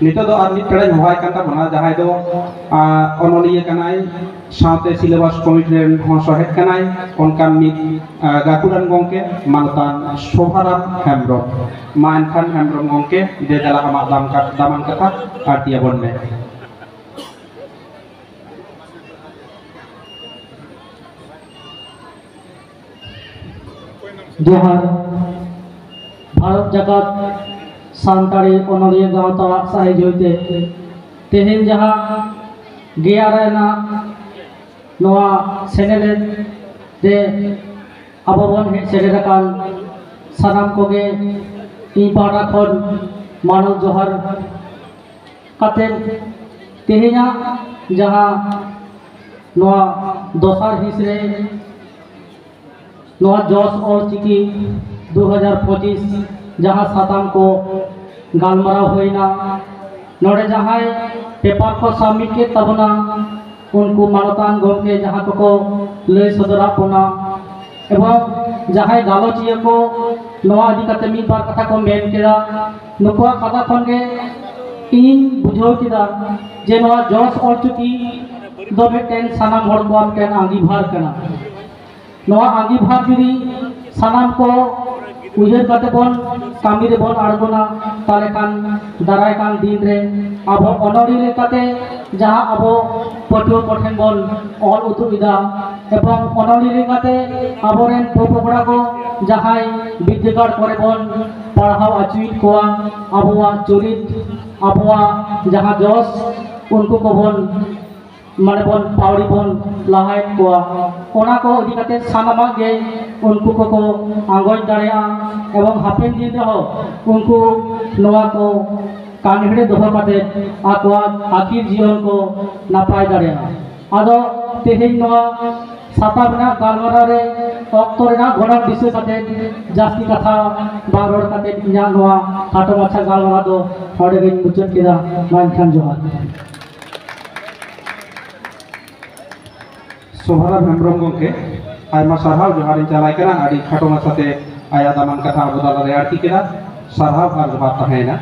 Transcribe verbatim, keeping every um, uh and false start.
ᱱᱤᱛᱚᱜ ᱫᱚ ᱟᱨ ᱢᱤᱫ ᱯᱮᱲᱟᱧ ᱦᱚᱦᱚᱣᱟᱭ ᱠᱟᱱ ᱛᱟᱵᱚᱱᱟ, ᱡᱟᱦᱟᱸᱭ ᱫᱚ ᱟᱨ ᱚᱱᱚᱞᱤᱭᱟᱹ ᱠᱟᱱᱟᱭ, ᱥᱟᱶᱛᱮ ᱥᱤᱞᱮᱵᱟᱥ ᱠᱚᱢᱤᱴᱤ ᱨᱮᱱ ᱦᱚᱸ ᱥᱚᱦᱮᱫ ᱠᱟᱱᱟᱭ᱾ ᱚᱱᱠᱟᱱ ᱢᱤᱫ ᱟᱨ ᱜᱟᱹᱠᱷᱩᱲᱟᱱ ᱜᱚᱢᱠᱮ, ᱢᱟᱱᱚᱛᱟᱱ ᱥᱳᱵᱷᱟᱨᱟᱢ ᱦᱮᱢᱵᱨᱚᱢ᱾ ᱢᱟ ᱮᱱᱠᱷᱟᱱ ᱦᱮᱢᱵᱨᱚᱢ ᱜᱚᱢᱠᱮ, ᱫᱮ ᱫᱮᱞᱟ ᱟᱢᱟᱜ ᱫᱟᱢ ᱠᱟ- ᱫᱟᱢᱟᱱ ᱠᱟᱛᱷᱟ ᱟᱹᱲᱛᱤᱭᱟᱵᱚᱱ ᱢᱮ᱾ ᱡᱚᱦᱟᱨ᱾ ᱵᱷᱟᱨᱚᱛ ᱡᱟᱠᱟᱛ ᱥᱟᱱᱛᱟᱲᱤ ᱚᱱᱚᱞᱤᱭᱟᱹ ᱜᱟᱶᱛᱟᱣᱟᱜ ᱥᱟᱹᱦᱤᱡᱩᱦᱤ ᱛᱮ ᱛᱮᱦᱮᱧ ᱡᱟᱦᱟᱸ ᱜᱮᱭᱟᱨᱟ ᱨᱮᱱᱟᱜ ᱱᱚᱣᱟ ᱥᱮᱱᱮᱞᱮᱫ ᱨᱮ ᱟᱵᱚ ᱵᱚᱱ ᱦᱮᱡ ᱥᱮᱴᱮᱨ ᱟᱠᱟᱱ ᱥᱟᱱᱟᱢ ᱠᱚᱜᱮ ᱤᱧ ᱯᱟᱦᱴᱟ ᱠᱷᱚᱱ ᱢᱟᱱᱚᱛ ᱡᱚᱦᱟᱨ ᱠᱟᱛᱮ, ᱛᱮᱦᱮᱧᱟᱜ ᱡᱟᱦᱟᱸ ᱱᱚᱣᱟ ᱫᱚᱥᱟᱨ ᱦᱤᱸᱥ ᱨᱮ ᱱᱚᱣᱟ ᱡᱚᱥ ᱚᱞ ᱪᱤᱠᱤ ᱫᱩ ᱦᱟᱡᱟᱨ ᱯᱚᱸᱪᱤᱥ ᱡᱟᱦᱟᱸ ᱥᱟᱛᱟᱢ ᱠᱚ ᱜᱟᱞᱢᱟᱨᱟᱣ ᱦᱩᱭᱱᱟ, ᱱᱚᱰᱮ ᱡᱟᱦᱟᱸᱭ ᱯᱮᱯᱟᱨ ᱠᱚ ᱥᱟᱵᱢᱤᱴ ᱠᱮᱫ ᱛᱟᱵᱚᱱᱟ, ᱩᱱᱠᱩ ᱢᱟᱱᱚᱛᱟᱱ ᱜᱚᱢᱠᱮ ᱡᱟᱦᱟᱸ ᱠᱚᱠᱚ ᱞᱟᱹᱭ ᱥᱚᱫᱚᱨᱟᱜ ᱵᱚᱱᱟ, ᱮᱵᱚᱝ ᱡᱟᱦᱟᱸᱭ ᱜᱟᱞᱚᱪᱤᱭᱟᱹ ᱠᱚ ᱱᱚᱣᱟ ᱤᱫᱤ ᱠᱟᱛᱮ ᱢᱤᱫ ᱵᱟᱨ ᱠᱟᱛᱷᱟ ᱠᱚ ᱢᱮᱱ ᱠᱮᱫᱟ, ᱱᱩᱠᱩᱣᱟᱜ ᱠᱟᱛᱷᱟ ᱠᱷᱚᱱ ᱜᱮ ᱤᱧ ᱵᱩᱡᱷᱟᱹᱣ ᱠᱮᱫᱟ ᱡᱮ ᱱᱚᱣᱟ ᱡᱚᱥ ᱚᱞᱪᱤᱠᱤ ᱫᱚ ᱢᱤᱫᱴᱮᱱ ᱥᱟᱱᱟᱢ ᱦᱚᱲ ᱠᱚᱣᱟᱜ ᱢᱤᱫᱴᱮᱱ ᱟᱸᱜᱤᱵᱷᱟᱨ ᱠᱟᱱᱟ᱾ ᱱᱚᱣᱟ ᱟᱸᱜᱤᱵᱷᱟᱨ ᱡᱩᱫᱤ ᱥᱟᱱᱟᱢ ᱠᱚ ᱩᱭᱦᱟᱹᱨ ᱠᱟᱛᱮ ᱵᱚᱱ ᱠᱟᱹᱢᱤ ᱨᱮᱵᱚᱱ ᱟᱬᱜᱚᱱᱟ, ᱛᱟᱦᱚᱞᱮ ᱠᱷᱟᱱ ᱫᱟᱨᱟᱭ ᱠᱟᱱ ᱫᱤᱱ ᱨᱮ ᱟᱵᱚ ᱚᱱᱚᱞᱤᱭᱟᱹ ᱞᱮᱠᱟᱛᱮ ᱡᱟᱦᱟᱸ ᱟᱵᱚ ᱯᱟᱹᱴᱷᱩᱣᱟᱹ ᱠᱚᱴᱷᱮᱱ ᱵᱚᱱ ᱚᱞ ᱩᱫᱩᱜ ᱮᱫᱟ, ᱮᱵᱚᱝ ᱚᱱᱚᱞᱤᱭᱟᱹ ᱞᱮᱠᱟᱛᱮ ᱟᱵᱚᱨᱮᱱ ᱯᱚᱼᱯᱚᱜᱲᱟ ᱠᱚ ᱡᱟᱦᱟᱸᱭ ᱵᱤᱨᱫᱟᱹᱜᱟᱲ ᱠᱚᱨᱮ ᱵᱚᱱ ᱯᱟᱲᱦᱟᱣ ᱦᱚᱪᱚᱭᱮᱫ ᱠᱚᱣᱟ, ᱟᱵᱚᱣᱟᱜ ᱪᱚᱨᱤᱛ, ᱟᱵᱚᱣᱟᱜ ᱡᱟᱦᱟᱸ ᱡᱚᱥ, ᱩᱱᱠᱩ ᱠᱚᱵᱚᱱ ᱢᱟᱱᱮ ᱵᱚᱱ ᱯᱟᱹᱣᱲᱤ ᱵᱚᱱ ᱞᱟᱦᱟᱭᱮᱫ ᱠᱚᱣᱟ, ᱚᱱᱟ ᱠᱚ ᱤᱫᱤ ᱠᱟᱛᱮ ᱥᱟᱱᱟᱢᱟᱜ ᱜᱮ ᱩᱱᱠᱩ ᱠᱚᱠᱚ ᱟᱸᱜᱚᱪ ᱫᱟᱲᱮᱭᱟᱜᱼᱟ, ᱮᱵᱚᱝ ᱦᱟᱯᱮᱱ ᱫᱤᱱ ᱨᱮᱦᱚᱸ ᱩᱱᱠᱩ ᱱᱚᱣᱟ ᱠᱚ ᱠᱟᱹᱢᱤ ᱦᱤᱲᱤ ᱫᱚᱦᱚ ᱠᱟᱛᱮ ᱟᱠᱚᱣᱟᱜ ᱟᱹᱠᱤᱞ ᱡᱤᱭᱚᱱ ᱠᱚ ᱱᱟᱯᱟᱭ ᱫᱟᱲᱮᱭᱟᱜᱼᱟ᱾ ᱟᱫᱚ ᱛᱮᱦᱮᱧ ᱱᱚᱣᱟ ᱥᱟᱛᱟᱢ ᱨᱮᱱᱟᱜ ᱜᱟᱞᱢᱟᱨᱟᱣ ᱨᱮ ᱚᱠᱛᱚ ᱨᱮᱱᱟᱜ ᱜᱚᱱᱚᱝ ᱫᱤᱥᱟᱹ ᱠᱟᱛᱮ ᱡᱟᱹᱥᱛᱤ ᱠᱟᱛᱷᱟ ᱵᱟᱝ ᱨᱚᱲ ᱠᱟᱛᱮ ᱤᱧᱟᱹᱜ ᱱᱚᱣᱟ ᱠᱷᱟᱴᱚ ᱢᱟᱪᱷᱟ ᱜᱟᱞᱢᱟᱨᱟᱣ ᱫᱚ ᱱᱚᱰᱮ ᱜᱮᱧ ᱢᱩᱪᱟᱹᱫ ᱠᱮᱫᱟ᱾ ᱢᱟ ᱮᱱᱠᱷᱟᱱ ᱡᱚᱦᱟᱨ᱾ ᱥᱳᱵᱷᱟᱨᱟᱢ ᱦᱮᱢᱵᱨᱚᱢ ᱜᱚᱢᱠᱮ, ᱟᱭᱢᱟ ᱥᱟᱨᱦᱟᱣ, ᱡᱚᱦᱟᱨᱤᱧ ᱪᱟᱞᱟᱭ ᱠᱟᱱᱟ᱾ ᱟᱹᱰᱤ ᱠᱷᱟᱴᱚ ᱢᱟᱪᱷᱟᱛᱮ ᱟᱭᱟᱜ ᱫᱟᱢᱟᱱ ᱠᱟᱛᱷᱟ ᱟᱵᱚ ᱛᱟᱞᱟᱨᱮ ᱟᱹᱲᱛᱤ ᱠᱮᱫᱟ᱾ ᱥᱟᱨᱦᱟᱣ ᱟᱨ ᱡᱚᱦᱟᱨ ᱛᱟᱦᱮᱸᱭᱮᱱᱟ᱾